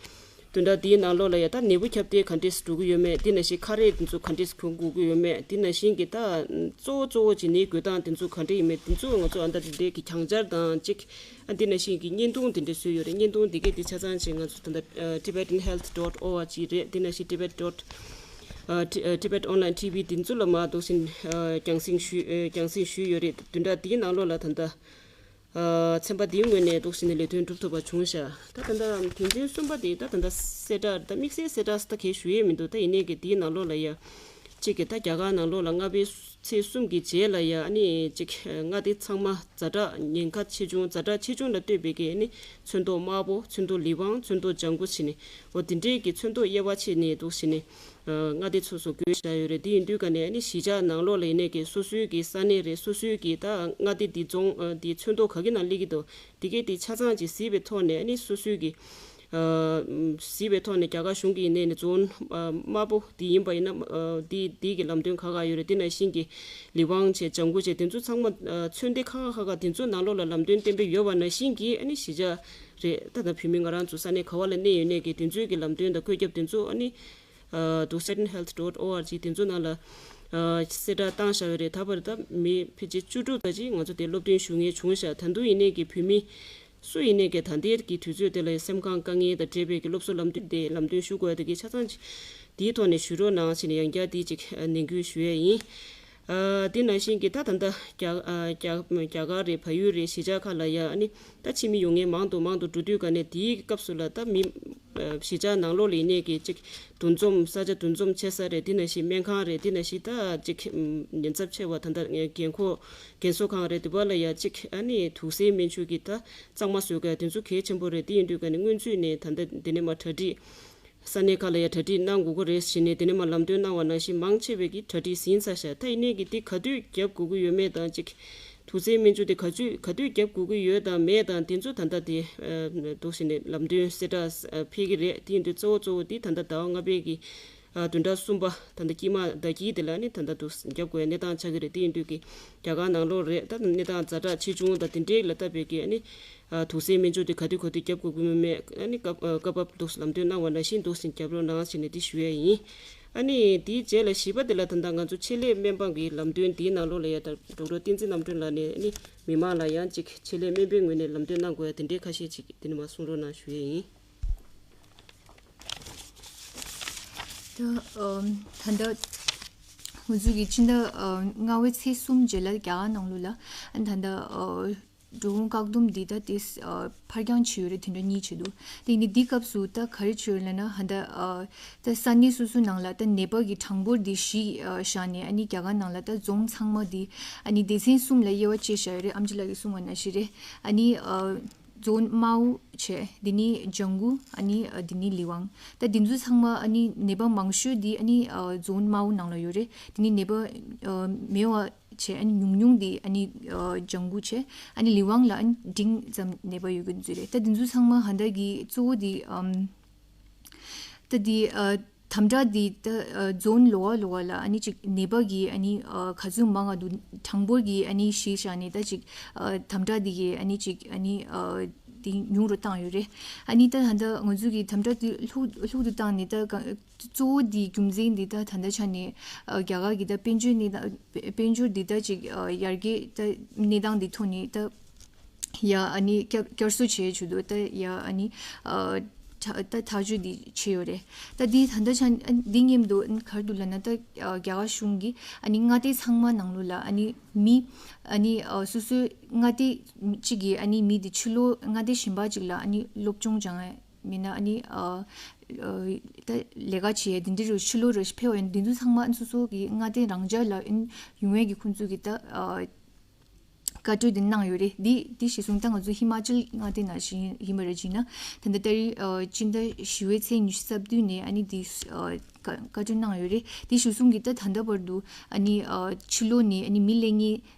བདུན་ཕྲག་འདིའི་ནང་ལོགས་ལ་ཡང་ད་ནད་འབུ་ཁྱབ་གདལ་ག་འདྲས་འགྲོ་གི་ཡོད་མེད། འདི་ནང་བཞིན་ཁ་རས་འདི་ཚོ་ག་འདྲས་གྱོན་དགོས་ཀྱི་ཡོད་མེད། འདི་ནང་བཞིན་གྱི་ད་གཙོ་བོ་གཙོ་བོ་བྱེད་ནིའི་དགོས་སྟངས་འདི་ཚོ་ག་འདྲས་ཡིན་མེད། འདི་ཚོ་ང་ཚོ་ཨ་ད་འདི་འདྲའི་གི་གྱང་ཆར་དང་གཅིག་ཨ་འདི་ནང་བཞིན་གྱི་བརྙན་ཐུང་འདི་འདྲས་བཟོས་ཡོད་རེད། བརྙན་ཐུང་འདི་གས་འདི་ཆ་ཚང་ཅིག་ང་ཚོ་ད་ལྟ་tibetan health dot org རེད། འདི་ནང་བཞིན་tibet dot tibet online T V འདི་ཚོ་ལ་མར་འདུག་སེ་རྒྱང་སྲིང་ཞུས་རྒྱང་སྲིང་ཞུས་ཡོད་རེད། བདུན་ཕྲག་འདིའི་ནང་ལོགས་ལ་ད་ལྟ། ཚན་པ་འདིའི་ངོས་ནས་འདུག་སེ་ནས་ལས་དོན་སྒྲུབ་ཐུབ་པ་བྱུང་ཤག་ད་ད་ལྟ་དོན་ཚན་གསུམ་པ་དེ་ད་ད་ལྟ་གསལ་བསྒྲགས་ད་དམིགས་བསལ་གསལ་བསྒྲགས་ད་གས་ཞུ་ཡས་མི་འདུག་ད་ཡིན་ནའི་གི་འདིའི་ནང་ལོགས་ལ་ཡ་གཅིག་གི་ད་རྒྱ་གར་ནང་ལོགས་ལ་ལྔ་པའི་ཚེས་གསུམ་གྱི་རྗེས་ལ་ཡ་ཨ་ནི་གཅིག་མངའ་སྡེ་ཚང་མ་ཛ་དྲག་ཉེན་ཁ་ཆེ་ཆུང་ཛ་དྲག་ཆེ་ཆུང་ལ་ལྟོས་པའི་གི་ཨ་ནི་ཚོན་མདོག་དམར་པོ་ཚོན་མདོག་ལི་ཝང་ཚོན་མདོག་ལྗང་གུ་བྱས་ནས་འོ་དེ་འདྲའི་གི་ཚོན་མདོག་དབྱེ་བ་ཕྱེ་ནས་འདུག་སེ་ནས། མངའ་སྡེ་སོ་སོ་བགོས་བཞག་ཡོད་རེད། དེ་ཡིན་དུས་ཀ་ནས་ཨ་ནི་གཞིས་ཆགས་ནང་ལོགས་ལ་ཡིན་ནའི་གི་སོ་སོའི་གི་ས་གནས་རེད། སོ་སོའི་གི་ད་མངའ་སྡེ་འདི་རྫོང་འདི་ཚོན་མདོག་ག་གི་ནང་སླེབས་ཀྱི་འདུག་འདི་གའི་དེ་ཆ་ཚང་ཅིག་གཟིགས་པའི་ཐོག་ནས་ཨ་ནི་སོ་སོའི་གི་གཟིགས་པའི་ཐོག་ནས་རྒྱ་གར་གཞུང་གི་ཡིན་ནའི་ནི་རྫོང་དམར་པོ་འདི་ཡིན་པ་ཡིན་ན་འདི་འདི་གི་ལམ་སྟོན་ག་ག་ཡོད་རེད། དེ་ནང་བཞིན་གི་ལི་ཝང་བྱས་ལྗང་གུ་བྱས་དེ་ཚོ་ཚང་མ་ཚོན་སྡེ་ཁག་ཁག་ཁག་དེ་ཚོ་ནང་ལོགས་ལ་ལམ་སྟོན་བསྟན་པའི་ཡོད་པ་ནང་བཞིན་གི་ཨ་ནི་གཞིས་ཆགས་རེད། ད་ད་བོད་མི་ང་རང་ཚོ་ས་གནས་ག་བ་ལ་གནས་ཡོད་ནའི་གི་དེ་ཚོའི་གི་ལམ་སྟོན་དང་བཀོད་ཁྱབ་དེ་ཚོ་ཨ་ནི། ཨ། དུ་tibetan health dot org དེ་ཚོ་ནང་ལ་ཨ་གསལ་བསྒྲགས་བཏང་བཞག་ཡོད་རེད། ད་བར་ད་མི་ཕལ་ཆེར་བཅུ་དྲུག་ཙམ་ཅིག་ང་ཚོ་དེ་སློབ་སྟོན་ཞུ་མཁན་བྱུང་ཤག་ད་དུང་ཡིན་ནའི་གི་བོད་མི་སུ་ཡིན་ནའི་གི་ད་ལྟའི་གི་དུས་ཚོད་དེ་ལ་སེམས་ཁམས་དཀའ་ངལ་དང་འབྲེལ་བའི་གི་སློབ་གསོ་ལམ་སྟོན་དེ་ལམ་སྟོན་ཞུ་དགོས་ཡ་དེ་གི་ཆ་ཚང་ཅིག་དེའི་ཐོག་ནས་ཞུ་རོགས་གནང་ཞེས་ནས་ཡང་བསྐྱར་དེ་ཅིག་ནན་སྐུལ་ཞུ་ཡས་ཡིན། ཨ། དེ་ནང་བཞིན་གྱི་ད་ད་ལྟ་རྒྱ་ཨ་རྒྱ་རྒྱ་གར་རེད། བལ་ཡུལ་རེད། གཞིས་ཆགས་ཁག་ལ་ཡ་ཨ་ནི་ད་ཕྱི་མི་ཡོང་མཁན་མང་དུ་མང་དུ་འགྲོ་དུས་ཀ་ནས་དེའི་སྐབས་སུ་ལ་ད་མི་ཨ་གཞིས་ཆགས་ནང་ལོགས་ལ་ཡིན་ནའི་གི་ཅིག་འདུ་འཛོམས་ས་ཆ་འདུ་འཛོམས་བྱེད་ས་རེད། དེ་ནང་བཞིན་སྨན་ཁང་རེད། དེ་ནང་བཞིན་ད་ཅིག་ཉེན་ཚབས་ཆེ་བ་ད་ལྟ་རྒན་འཁོགས་རྒན་གསོ་ཁང་རེད། དེ་བ་ལ་ཡ་ཅིག་ཨ་ནི་དུག་སེལ་སྨན་ཆུ་གི་ད་གཙང་མ་བཟོ་དགོས་དེ་ཚོ་གལ་ཆེན་པོ་རེད། དེ་ཡིན་དུས་ཀ་ནས་སྔོན་ཚུད་ནས་ད་ལྟ་དེ་ནས་མ་གྲ་སྒྲིག་ས་གནས་ཁག་ལ་ཡང་གྲ་སྒྲིག་གནང་དགོས་ཀྱི་རེད་ཟེར་ནས་དེ་ནས་མར་ལམ་སྟོན་གནང་བ་ནང་བཞིན་མང་ཆེ་བས་ཀྱིས་གྲ་སྒྲིག་ཟིན་ཚར་ཤག་ད་ཡིན་ནའི་གི་འདི་ག་དུས་བརྒྱབ་དགོས་ཀྱི་ཡོད་མེད་དང་གཅིག་དུག་སེལ་སྨན་ཆུ་དེ་ག་ཚོད་ག་དུས་བརྒྱབ་དགོས་ཀྱི་ཡོད་དང་མེད་དང་དེ་ཚོ་ད་ལྟ་དེ་འདུག་ཟེར་ནས་ལམ་སྟོན་གསལ་བསྒྲགས་ཕེབས་ཀྱི་རེད། དེ་ཡིན་དུས་གཙོ་བོ་གཙོ་བོ་འདི་ད་ལྟ་ཟླ་བ་ལྔ་པའི་གི་བདུན་ཕྲག་གསུམ་པ་ད་ལྟ་དཀྱིལ་མ་ཟླ་དཀྱིལ་དེ་ལ་ནི་ད་ལྟ་འདུག་བརྒྱབ་དགོས་གནས་སྟངས་ཆགས་ཀྱི་རེད། དེ་ཡིན་དུས་ཀྱི་རྒྱ་གར་ནང་ལོགས་རེད། ད་གནས་སྟངས་ཛ་དྲག་ཆེ་ཆུང་དང་དེ་འདྲའི་ལ་ལྟ་བའི་གི་ནི། དུག་སེལ་སྨན་ཆུ་དེ་ག་དུས་ག་དུས་བརྒྱབ་དགོས་ཀྱི་མིན་མེད། ཨ་ནི་སྐབས་སྐབས་བབ་འདུག་ལམ་སྟོན་གནང་བ་ནང་བཞིན་འདུག་ཟིན་རྒྱབ་རོགས་གནང་ཟེར་ནས་འདི་ཞུ་ཡ་ཡིན། ཨ་ནི་དེའི་རྗེས་ལ་བཞི་པ་དེ་ལ་ད་ལྟ་ང་ཚོ་ཆེད་ལས་སྨན་པ་གི་ལམ་སྟོན་དེའི་ནང་ལོགས་ལ་ཡ་ད་ཌོག་ཊར་བསྟན་འཛིན་རྣམ་གྲོལ་ལགས་ནས་ཨ་ནི་མི་མང་ལ་ཡང་ཅིག་ཆེད་ལས་སྨན་པའི་ངོས་ནས་ལམ་སྟོན་གནང་དགོས་ཡ་དེ་འདྲའི་ཁ་ཤས་ཅིག་དེ་ནས་མར་གསུང་རོགས་གནང་ཞུ་ཡ་ཡིན། ད་ད་ལྟ་ང་ཚོ་གི་ཕྱི་ཟླ་ལྔ་པའི་ཚེས་གསུམ་རྗེས་ལ་རྒྱ་གར་ནང་ལོགས་ལ་ད་ལྟ། འགྲོ་འོང་བཀག་སྡོམ་འདི་ད་དེ་ཕར་འགྱངས་བྱས་ཡོད་རེད། དེ་འདྲ་གཉིས་བྱས་འདུག་དེ་ནི་འདི་སྐབས་སུ་ད་ག་རེ་བྱས་ཡོད་ལབ་ན་ཧ་ད་ད་ས་གནས་སོ་སོའི་ནང་ལ་ད་ནད་པ་གི་གྲངས་འབོར་འདི་གཞི་བཞག་ནས་ཨ་ནི་རྒྱ་གར་ནང་ལ་ད་རྫོང་ཚང་མ་འདི་ཨ་ནི་སྡེ་ཚན་གསུམ་ལ་དབྱེ་བ་ཕྱེ་བཞག་ཡོད་རེད། ཨམ་ཆི་ལགས་ཀྱིས་གསུངས་པ་ནང་བཞིན་རེད། ཨ་ནི་ རྫོང་དམར་པོ་བྱས། དེ་ནས་ལྗང་གུ། ཨ་ནི་ཨ་དེ་ནས་ལི་ཝང་། ད་དེ་ཚོ་ཚང་མ་ཨ་ནི་ནད་པ་མང་ཤོས་དེ་ཨ་ནི་ཨ་རྫོང་དམར་པོ་ནང་ལ་ཡོད་རེད། དེ་ནས་ནད་པ་ཨ་མེད་པ་བྱས། ཨ་ནི་ཉུང་ཉུང་དེ་ཨ་ནི་ཨ་ལྗང་གུ་བྱས། ཨ་ནི་ལི་ཝང་ལ་ཨ་ནི་འབྲིང་ཙམ་ནད་པ་ཡོད་མཁན་ཚོ་རེད། ད་དེ་ཚོ་ཚང་མ་ཧ་ད་གི་གཙོ་བོ་དེ་ཨམ་ད་དེ་ཨ་དམ་དྲག་དེ་ད་ཨ་རྫོང་ལོགས་ལོགས་ལ་ཨ་ནི་ཅིག་ནད་པ་གི་ཨ་ནི་ཨ་ག་ཚོད་མང་ང་འདུག་གྲངས་འབོར་གྱི་ཨ་ནི་གཞི་བཞག་ནས། ད་ཅིག་ཨ་དམ་དྲག་དེ་གི་ཨ་ནི་ཅིག་ཨ་ནི་ཨ་དེ་ཉུང་རུ་བཏང་ཡོད་རེད། ཨ་ནི་ད་ད་ལྟ་ང་ཚོ་གི་དམ་དྲག་དེ་ལྷུག་ལྷུག་ཏུ་བཏང་ནས། ད་ག་གཙོ་བོ་དེའི་རྒྱུ་མཚན་འདི་ད་ད་ལྟ་ཆ་ནས་ཨ་རྒྱ་གར་གྱི་ད་དཔལ་འབྱོར་གནས་སྟངས། དཔལ་འབྱོར་འདི་ད་ཅིག་ཨ་ཡར་རྒྱས་ད་གནས་སྟངས་འདི་ཐོག་ནས་ད་ཡ་ཨ་ནི་བསྐྱར་བསྐྱར་གསོ་བྱེད་ཆུ་དུ་ད་ཡ་ཨ་ནི་ཨ་ད་ཐག་གཅོད་འདི་བྱས་ཡོད་རེད། ད་འདི་ད་ལྟ་ཆ་ཨ་འདི་མཉམ་དུ་ག་རེ་འདུག་ལབ་ན། ད་ཨ་རྒྱ་གར་གཞུང་གིས་ཨ་ནི་མངའ་སྡེ་ཚང་མ་ནང་ལོགས་ལ་ཨ་ནི་མི་ཨ་ནི་ཨ་སོ་སོའི་མངའ་སྡེ་གཅིག་གི་ཨ་ནི་མི་འདི་ཕྱི་ལོགས་མངའ་སྡེ་གཞན་པ་ཅིག་ལ་ཨ་ནི་སློབ་སྦྱོང་སྦྱང་ཡ། མིན་ན་ཨ་ནི་ཨ་ཨ་ད་ལས་ཀ་བྱེད་ཡ་འདི་འདྲ་རུ་ཕྱི་ལོགས་རུ་ཕེབས་པ་ཡིན། འདི་ཚོ་ཚང་མ་ཨ་ནི་སོ་སོ་གི་མངའ་སྡེ་རང་འཇགས་ལ་ཨ་ནི་ཡོང་ཡས་ཀྱི་ཁོང་ཚོ་གི་ད་ཨ་བཀའ་འཁྲོལ་འདི་གནང་ཡོད་རེད། འདི་འདི་གཞིར་བཟུང་ད་ང་ཚོ་ཧི་མ་ཅལ་མངའ་སྡེ་ནང་བཞིན་ཡིན་པ་རེད་བྱས་ན། ད་ལྟ་ད་རེས་ཨ་སྤྱི་ཟླ་བཞི་པའི་ཚེས་ཉི་ཤུ་རྩ་བདུན་ནས་ཨ་ནི་འདི་ཨ་བཀའ་བཀའ་འཁྲོལ་གནང་ཡོད་རེད། འདི་གཞིར་བཟུང་གི་ད་ད་ལྟ་བར་དུ་ཨ་ནི་ཨ་ཕྱི་ལོགས་ནས་ཨ་ནི་མི་སླེབས་མཁན།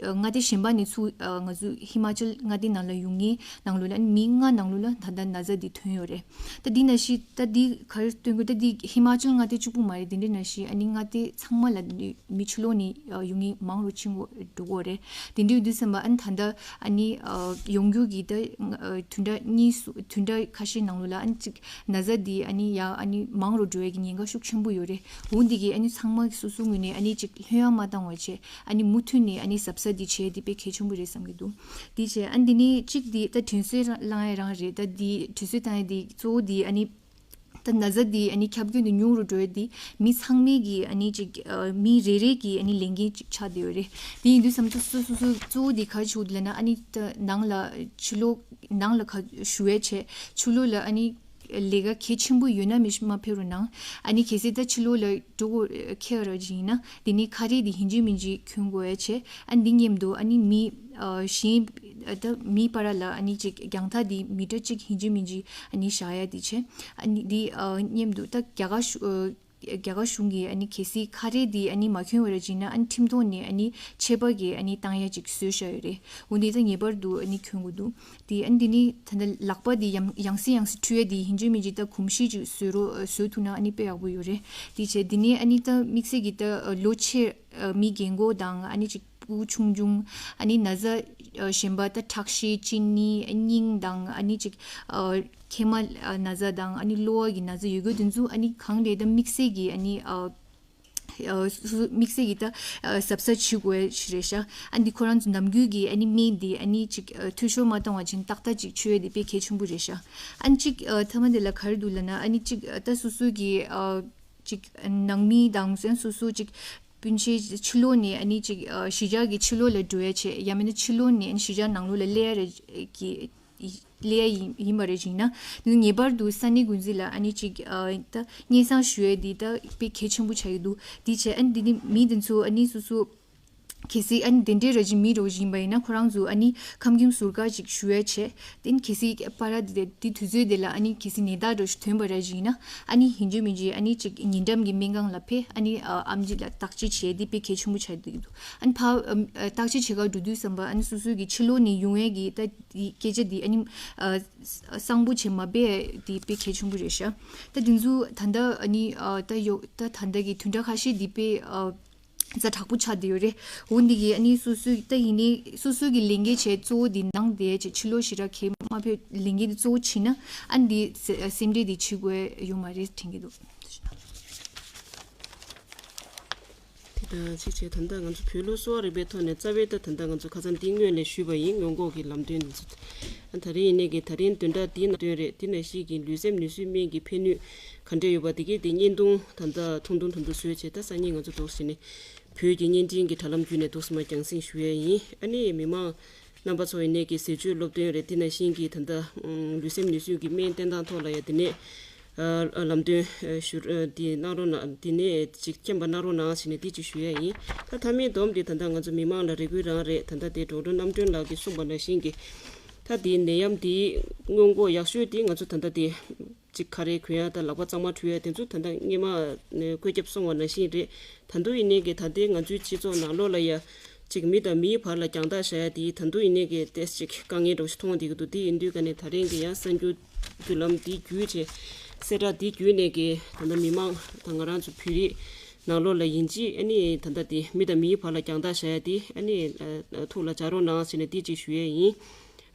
ཨ་མངའ་སྡེ་གཞན་པ་ནས་ཚུར་ཨ་ང་ཚོ་ཧི་མ་ཅལ་མངའ་སྡེ་ནང་ལ་ཡོང་མཁན་ནང་ལོགས་ལ་ཨ་ནི་མི་ལྔ་ནང་ལོགས་ལ་ད་ལྟ་ན་ཚ་འདི་ཐོན་ཡོད་རེད། ད་འདི་ནང་བཞིན་ད་འདི་ག་རེ་སྟོན་དགོས། ད་འདི་ཧི་མ་ཅལ་མངའ་སྡེ་གཅིག་པུ་མ་རེད། དེ་འདྲ་ནང་བཞིན་ཨ་ནི་མངའ་སྡེ་ཚང་མ་ལ་ནི་མི་ཕྱི་ལོགས་ནས་ཨ་ཡོང་མཁན་མང་རུ་ཕྱིན་འགྲོ་གི་ཡོད་རེད། དེ་འདྲ་ཡོད་དུས་ཙམ་པ་ཨ་ནི་ད་ལྟ་ཨ་ནི་ཨ་ཡོང་རྒྱུ་གི་ད་ཨ་བདུན་ཕྲག་གཉིས་སུ་བདུན་ཕྲག་ཁ་ཤས་ནང་ལོགས་ལ་ཨ་ནི་གཅིག་ན་ཚ་འདི་ཨ་ནི་ཡ་ཨ་ནི་མང་རུ་འགྲོ་ཡས་ཀྱི་ཉེན་ཁ་ཤུགས་ཆེན་པོ་ཡོད་རེད། འོ་འདི་གིས་ཨ་ནི་ཚང་མ་སོ་སོའི་ངོས་ནས་ཨ་ནི་གཅིག་ལྷོད་ཡངས་མ་བཏང་བ་བྱས། ཨ་ནི་མུ་མཐུད་ནས་ཨ་ནི་གཟབ་གཟབ་འདི་བྱས་འདི་དཔེ་གལ་ཆེན་པོ་རེད་བསམ་གྱི་འདུག་འདི་བྱས་ཨ་ནི་འདི་ནི་གཅིག་འདི་ད་དྲན་གསོ་བསླང་ཡ་རང་རེད། ད་འདི་དྲན་གསོ་བཏང་ཡ་འདི་གཙོ་བོ་འདི་ཨ་ནི་ད་ན་ཚ་འདི་ཨ་ནི་ཁྱབ་ཁྱོན་འདི་ཉུང་རུ་འགྲོ་ཡ་འདི་མི་ཚང་མས་ཀྱི་ཨ་ནི་གཅིག་ཨ་མི་རེ་རེ་གི་ཨ་ནི་ལས་འགན་ཅིག་ཆགས་བསྡད་ཡོད་རེད། དེ་ཡིན་དུས་ཙམ་དུ་སོ་སོ་སོ་གཙོ་བོ་འདི་ག་རེ་བྱེད་དགོས་འདུག་ལབ་ན། ཨ་ནི་ད་ནང་ལ་ཕྱི་ལོགས་ནང་ལ་ག་ཞུ་ཡ་བྱས། ཕྱི་ལོགས་ལ་ཨ་ནི་ལས་ཀ་གལ་ཆེན་པོ་ཡོད་ན་མི་མ་ཕེབས་རོགས་གནང་། ཨ་ནི་གལ་སྲིད་ད་ཕྱི་ལོགས་ལ་འགྲོ་དགོས་ཁེལ་ར་ཅིག་ཡིན་ན། དེ་ནི་ཁ་རས་དེ་ཡིན་གཅིག་མིན་གཅིག་གྱོན་དགོས་ཡ་བྱས། ཨ་ནི་འདི་མཉམ་དུ་ཨ་ནི་མི་ཨ་གཞན་ཨ་ད་མི་བར་ལ་ཨ་ནི་ཅིག་རྒྱང་ཐག་དེ་མི་ཊར་གཅིག་ཡིན་གཅིག་མིན་གཅིག་ཨ་ནི་བཞག་ཡ་དེ་བྱས། ཨ་ནི་འདི་ཨ་མཉམ་དུ་ད་རྒྱ་གར་གཞུ་ཨ་རྒྱ་གར་གཞུང་གིས་ཨ་ནི་གལ་སྲིད་ཁ་རས་དེ་ཨ་ནི་མ་གྱོན་པ་ར་ཅིག་ཡིན་ན། ཨ་ནི་ཁྲིམས་ཐོག་ནས་ཨ་ནི་ཆད་པ་གི་ཨ་ནི་བཏང་ཡ་ཅིག་བཟོས་བཞག་ཡོད་རེད། འོ་འདི་ད་ངེས་པར་དུ་ཨ་ནི་གྱོན་དགོས་འདུག་དེ་ཨ་ནི་འདི་ནི་ད་ལྟ་ལག་པ་འདི་ཡང་ཡང་སེ་ཡང་སེ་འཁྲུ་ཡ་འདི་ཡིན་གཅིག་མིན་གཅིག་ད་གོམས་གཤིས་ཅིག་བཟོ་རོགས་བཟོ་ཐུབ་ན་ཨ་ནི་དཔེ་ཡག་པོ་ཡོད་རེད། དེ་བྱས་འདི་ནི་ཨ་ནི་ད་དམིགས་བསལ་གྱི་ད་ལོ་ཆེ་མི་རྒན་གོག་དང་། ཨ་ནི་ཅིག་སྤུ་གུ་ཆུང་ཆུང་། ཨ་ནི་ན་ཚ་གཞན་པ་ད་ཁྲག་ཤེད། གཅིན་སྙི། སྙིང་དང་། ཨ་ནི་ཅིག་མཁལ་མ་ན་ཚ་དང་། ཨ་ནི་གློ་བ་གི་ན་ཚ་ཡོད་དགོས་དེ་ཚོ་ཨ་ནི་གང་རེད། ད་དམིགས་བསལ་གྱི་ཨ་ནི་ཨ་སོ་སོ་དམིགས་བསལ་གྱི་ད་ཨ་གཟབ་གཟབ་བྱེད་དགོས་ཞིག་རེད་ཤག་ཨ་འདི་ཁོ་རང་ཚོ་ནམ་རྒྱུན་གྱི་ཨ་ནི་སྨན་འདི་ཨ་ནི་ཅིག་ཨ་འཐུས་ཤོར་མ་བཏང་བ་བྱས་ཏག་ཏག་ཅིག་མཆོད་ཡ་འདི་དཔེ་གལ་ཆེན་པོ་རེད་ཤག་ཨ་ནི་ཅིག་ཨ་མཐའ་མ་འདི་ལ་ག་རེ་འདུག་ལབ་ན། ཨ་ནི་ཅིག་ཨ་ད་སོ་སོ་གི་ཨ་ཅིག་ནང་མི་དང་སོ་སོ་ཅིག་སྤུན་མཆེད་ཕྱི་ལོགས་ནས་ཨ་ནི་ཅིག་ཨ་གཞིས་ཆགས་ཀྱི་ཕྱི་ལོགས་ལ་འགྲོ་ཡ་བྱས། ཡང་མིན་ན་ཕྱི་ལོགས་ནས་ཨ་ནི་གཞིས་ཆགས་ནང་ལོགས་ལ་སླེབས་ཡ་རེ་གི་ལས་ཡིན་ཡིན་པ་རེད་ཅིག་ན། ངེས་པར་དུ་ས་གནས་འགོ་འཛིན་ལ་ཨ་ནི་ཅིག་ཨ་ད་སྙན་སེང་ཞུ་ཡས་འདི་ད་དཔེ་གལ་ཆེན་པོ་ཆགས་ཀྱི་འདུག་འདི་བྱས་ཨ་ནི་འདི་ནི་མི་འདི་ཚོ་ཨ་ནི་སོ་སོ་གལ་སྲིད་ཨ་ནི་དེ་འདྲའི་ར་ཅིག་མི་རོ་ཅིག་ཡིན་པ་ཡིན་ན། ཁོ་རང་ཚོ་ཨ་ནི་ཁམས་སྐྱོང་ཟུར་བཀག་ཅིག་ཞུ་ཡས་བྱས། དེ་ནི་གལ་སྲིད་པ་ར་དེ་དེ་དུས་ཚོད་དེ་ལ་ཨ་ནི་གལ་སྲིད་ནད་རྟགས་རོ་ཞིག་ཐོན་པ་ར་ཅིག་ཡིན་ན། ཨ་ནི་ཡིན་གཅིག་མིན་གཅིག་ཨ་ནི་ཅིག་ཉེ་འགྲམ་གྱི་སྨན་ཁང་ལ་ཕེབས། ཨ་ནི་ཨ་ཨེམ་ཆི་ལ་བརྟག་དཔྱད་བྱས་འདི་དཔེ་གལ་ཆེན་པོ་ཆགས་ཀྱི་འདུག་ཨ་ནི་ཕ་ཨ་བརྟག་དཔྱད་བྱེད་གར་འགྲོ་དུས་ཙམ་པ་ཨ་ནི་སོ་སོ་གི་ཕྱི་ལོགས་ནས་ཡོང་ཡས་ཀྱི་ད། དེའི་སྐད་ཆ་དེ་ཨ་ནི་ཨ་གསང་པོ་བྱེད་མ་པས་དེ་དཔེ་གལ་ཆེན་པོ་རེད་ཤག་ད་དེ་ཚོ་ད་ལྟ་ཨ་ནི་ཨ་ད་ཡོ་ད་ད་ལྟ་གི་བདུན་ཕྲག་ཁ་ཤས་དེ་དཔེ་ཨ་ཛ་དྲག་པོ་ཆགས་བསྡད་ཡོད་རེད། འོ་འདི་གི་ཨ་ནི་སོ་སོའི་ད་ཡིན་ནའི་སོ་སོའི་གི་ལས་འགན་བྱས་གཙོ་བོ་དེ་ནང་བསྡད་བྱས་ཕྱི་ལོགས་ཞེ་དྲག་གས་མ་ཕེབས། ལས་འགན་དེ་གཙོ་བོ་བྱས་ན་ཨ་ནི་དེ་སེམས་ཁྲལ་དེ་བྱེད་དགོས་ཡོད་མ་རེད་དྲན་གྱི་འདུག་དེ་དང་གཅིག་བྱས་ད་ལྟ་ང་ཚོ་བོད་ལུགས་གསོ་བ་རིག་པའི་ཐོག་ནས་རྩ་བའི་ད་ད་ལྟ་ང་ཚོ་ཁ་སང་འདི་སྔོན་ལ་ཞུས་པ་ཡིན། སྔོན་འགོག་གི་ལམ་སྟོན་འདི་ཚོ། ཨ་ད་རིང་ཡིན་ནའི་གི་ད་རིང་བདུན་ཕྲག་འདིའི་ནང་སྟོན་རེད། འདི་ནང་བཞིན་གྱི་ལུས་སེམས་ནུས་གསོའི་སྨན་གྱི་ཕན་ནུས་ག་འདྲས་ཡོད་པ་དེ་གའི་དེ་བརྙན་ཐུང་ད་ལྟ་ཐུང་ཐུང་ཐུང་ཐུང་བཟོས་བྱས། ད་སང་ཉིན་ང་ཚོ་འདུག་ཟེར་ནས་བོད་ཀྱི་བརྙན་འཕྲིན་གྱི་དྲ་ལམ་བརྒྱུད་ནས་འདུག་སེ་མར་རྒྱང་སྲིང་ཞུ་ཡས་ཡིན། ཨ་ནི་མི་མང་རྣམ་པ་ཚོ་ཡིན་ནའི་གི་ཟས་སྤྱོད་སློབ་སྟོན་རེད། དེ་ནང་བཞིན་གྱི་ད་ལྟ་ལུས་སེམས་ནུས་གསོའི་གི་སྨན་བསྟེན་སྟངས་ཐོག་ལ་ཡ་དེ་ནས་ཨ་ལམ་སྟོན་ཨ་ཞུ་ཨ་དེ་གནང་རོགས་གནང་། དེ་ནས་ཅིག་མཁྱེན་པ་གནང་རོགས་གནང་ཟེར་ནས་དེ་ཅིག་ཞུ་ཡས་ཡིན། ད་མཐའ་མའི་སྡོམ་དེ་ད་ལྟ་ང་ཚོ་མི་མང་ལ་རེ་སྐུལ་རང་རེད། ད་ལྟ་དེ་ཌོག་ཊར་རྣམ་གྲོལ་ལགས་ཀྱིས་གསུངས་པ་ནང་བཞིན་གྱི་ ད་དེའི་ནད་ཡམས་དེའི་སྔོན་འགོག་ཡག་ཤོས་དེ་ང་ཚོ་ད་ལྟ་དེ་གཅིག་ཁ་རས་གོན་ཡ་དང་ལག་པ་གཙང་མ་འཁྲུ་ཡ་དེ་ཚོ་ད་ལྟ་སྔས་མ་ནས་བཀོད་ཁྱབ་སོང་བ་ནང་བཞིན་རེད། ད་དུང་ཡིན་ནའི་གི་ད་ལྟའི་ང་ཚོའི་སྤྱི་ཚོགས་ནང་ལོགས་ལ་ཡ་གཅིག་མི་དང་མིའི་བར་ལ་རྒྱང་ཐག་བཞག་ཡ་དེ་ད་དུང་ཡིན་ནའི་གི་ཏོག་ཙམ་དཀའ་ངལ་འདྲ་བོ་ཞིག་མཐོང་བསྡད་ཀྱི་འདུག་དེ་ཡིན་དུས་ཀ་ནས་ད་རིང་གི་ཡང་གསར་འགྱུར་བརྒྱུད་ལམ་དེ་བརྒྱུད་བྱས་གསལ་བསྒྲགས་དེ་བརྒྱུད་ནས་གི་ད་ལྟ་མི་མང་དང་ང་རང་ཚོ་བོད་རིགས་ནང་ལོགས་ལ་ཡིན་གཅིག་ཨ་ནི་ད་ལྟ་དེ་མི་དང་མིའི་བར་ལ་རྒྱང་ཐག་བཞག་ཡ་དེ་ཨ་ནི་ཐུགས་ལ་འཇགས་རོགས་གནང་ཟེར་ནས་དེ་གཅིག་ཞུ་ཡ་ཡིན།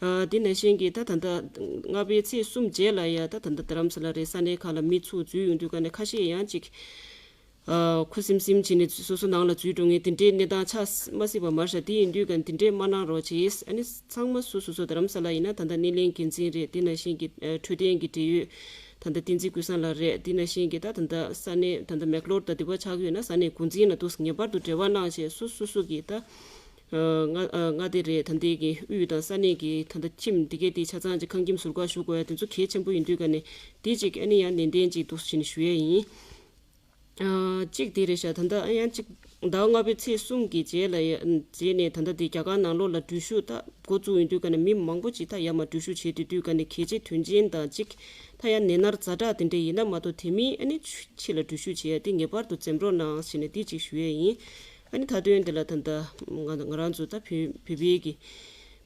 ཨ། དེ་ནང་བཞིན་གྱི་ད་ད་ལྟ་ལྔ་པའི་ཚེས་གསུམ་རྗེས་ལ་ཡ་ད་ད་ལྟ་རྡ་རམ་ས་ལ་རེད། ས་གནས་ཁག་ལ་མི་ཚུར་འཛུལ་ཡོང་དུས་ཀ་ནས་ཁ་ཤས་ཡང་ཅིག་ཨ། ཁུ་སིམ་སིམ་བྱས་ནས་སོ་སོ་ནང་ལ་འཛུལ་འགྲོ་མཁན་དེ་འདྲའི་གནས་སྟངས་ཆགས་མ་སྲིད་པ་མ་རེད་ཤག་དེ་ཡིན་དུས་ཀ་དེ་འདྲའི་མ་གནང་རོགས་བྱེད། ཨ་ནི་ཚང་མ་སོ་སོ་སོ་རྡ་རམ་ས་ལ་ཡིན་ན་ད་ལྟ་སྣེ་ལེན་འགན་འཛིན་རེད། དེ་ནང་བཞིན་གྱི་ཨ། འཕྲོད་བསྟེན་གྱི་འབྲེལ་ཡོད་ད་ལྟ་བསྟན་འཛིན་ཀུན་བཟང་ལགས་རེད། དེ་ནང་བཞིན་གྱི་ད་ད་ལྟ་ས་གནས་ད་ལྟ་མེག་ལོར་དང་དེ་པ་ཆགས་ཀྱི་ཡོད་ན་ས་གནས་འགོ་འཛིན་ལ་འདུག་ངེས་པར་དུ་འབྲེལ་བ་གནང་བྱས་སོ་སོ་སོ་གི་ད། ཨ། མངའ་ཨ། མངའ་སྡེ་རེད། ད་ལྟའི་གི་དབུས་དང་ས་གནས་ཀྱི་ད་ལྟ་ཁྱིམ་འདི་གའི་དེ་ཆ་ཚང་ཅིག་ཁང་ཁྱིམ་ཟུར་བཀག་ཞུ་དགོས་ཡ་དེ་ཚོ་གལ་ཆེན་པོ་ཡིན་དུས་ཀ་ནས་དེ་ཅིག་ཨ་ནི་ཡང་ནན་ཏན་ཅིག་འདུག་བྱས་ནས་ཞུ་ཡ་ཡིན། ཨ། གཅིག་དེ་རེད་ཤག་ད་ལྟ་ཨ་ཡང་གཅིག་ཟླ་ལྔ་པའི་ཚེས་གསུམ་གྱི་རྗེས་ལ་ཡ་རྗེས་ནས་ད་ལྟ་དེ་རྒྱ་གར་ནང་ལོགས་ལ་འགྲུལ་བཞུད་ད་འགོ་བཙུགས་ཡོང་དུས་ཀ་ནས་མི་མང་པོ་ཅིག་ད་ཡར་མར་འགྲུལ་བཞུད་བྱེད་དུས་དུས་ཀ་ནས་གལ་ཆེ་དོན་ཆེན་དང་གཅིག་ད་ཡང་ནད་མནར་ཛ་དྲག་དེ་འདྲ་ཡིན་ན་མ་གཏོགས་དེ་མིན་ཨ་ནི་ཕྱི་ལ་འགྲུལ་བཞུད་བྱེད་ཡ་དེ་ངེས་པར་དུ་འཛེམ་རོགས་གནང་ཟེར་ནས་དེ་གཅིག་ཞུ་ཡ་ཡིན། ཨ་ནི་མཐའ་དོན་དེ་ལ་ད་ལྟ་ང་ང་རང་ཚོ་ད་བོད་བོད་པའི་གི་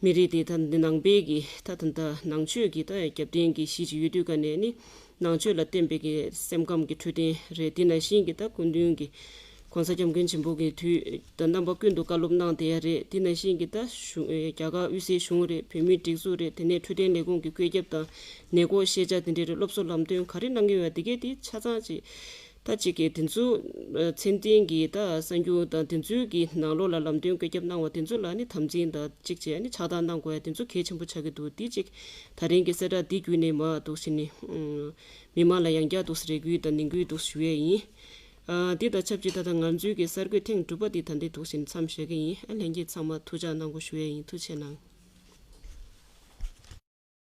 མི་རིགས་དེ་ད་འདི་ནང་པའི་གི་ད་ད་ལྟ་ནང་ཆོས་ཀྱི་ད་རྒྱབ་རྟེན་གྱི་གཞི་ཅིག་ཡོད་དུས་ཀ་ནས་ནི་ནང་ཆོས་ལ་བརྟེན་པའི་གི་སེམས་ཁམས་ཀྱི་འཕྲོད་བསྟེན་རེད། དེ་ནང་བཞིན་གྱི་ད་སྐུ་མདུན་གྱི་༸གོང་ས་༸སྐྱབས་མགོན་ཆེན་པོ་གི་དུས་ད་རྣམ་པ་ཀུན་ཏུ་བཀའ་སློབ་གནང་བསྡད་ཡ་རེད། དེ་ནང་བཞིན་གྱི་ད་གཞུང་རྒྱ་གར་དབུས་སའི་གཞུང་རེད། བོད་མིའི་སྒྲིག་འཛུགས་རེད། དེ་ནས་འཕྲོད་བསྟེན་ལས་ཁུངས་ཀྱི་བཀོད་ཁྱབ་དང་ནད་འགོག་ཤེས་བྱ་དེ་འདྲའི་རེད། སློབ་གསོ་ལམ་སྟོན་ག་རེ་གནང་གི་ཡོད་པ་དེ་གས་དེ་ཆ་ཚང་ཅིག་ད་གཅིག་གི་དེ་ཚོ་ཨ། ཚད་ལྡན་གྱི་ད་གསར་འགྱུར་དང་དེ་ཚོའི་གི་ནང་ལོགས་ལ་ལམ་སྟོན་བཀོད་ཁྱབ་གནང་བ་དེ་ཚོ་ལ་ནི་དམ་འཛིན་དང་གཅིག་བྱས་ནི་ཕྱག་བསྟར་གནང་དགོས་ཡ་དེ་ཚོ་གལ་ཆེན་པོ་ཆགས་ཀྱི་འདུག་དེ་གཅིག་ད་རིང་གི་གསལ་བསྒྲགས་འདི་བརྒྱུད་ནས་མ་འདུག་ཟེར་ནས་ཨ། མི་མང་ལ་ཡང་བསྐྱར་འདུག་རེ་སྐུལ་དང་ནན་སྐུལ་འདུག་ཞུ་ཡས་ཡིན། ཨ། འདི་དང་ཆབས་ཅིག་ད་ལྟ་ང་ཚོའི་གི་གསར་འགོད་ཐེངས་དྲུག་པ་འདི་ད་འདི་འདུག་ཟེར་ནས་མཚམས་བཞག་གི་ཡིན། ཨ། ལྷན་རྒྱས་ཚང་མ་ཐུགས་ཅག་གནང་དགོས་ཞུ་ཡས་ཡིན། ཐུགས་རྗེ་གནང་།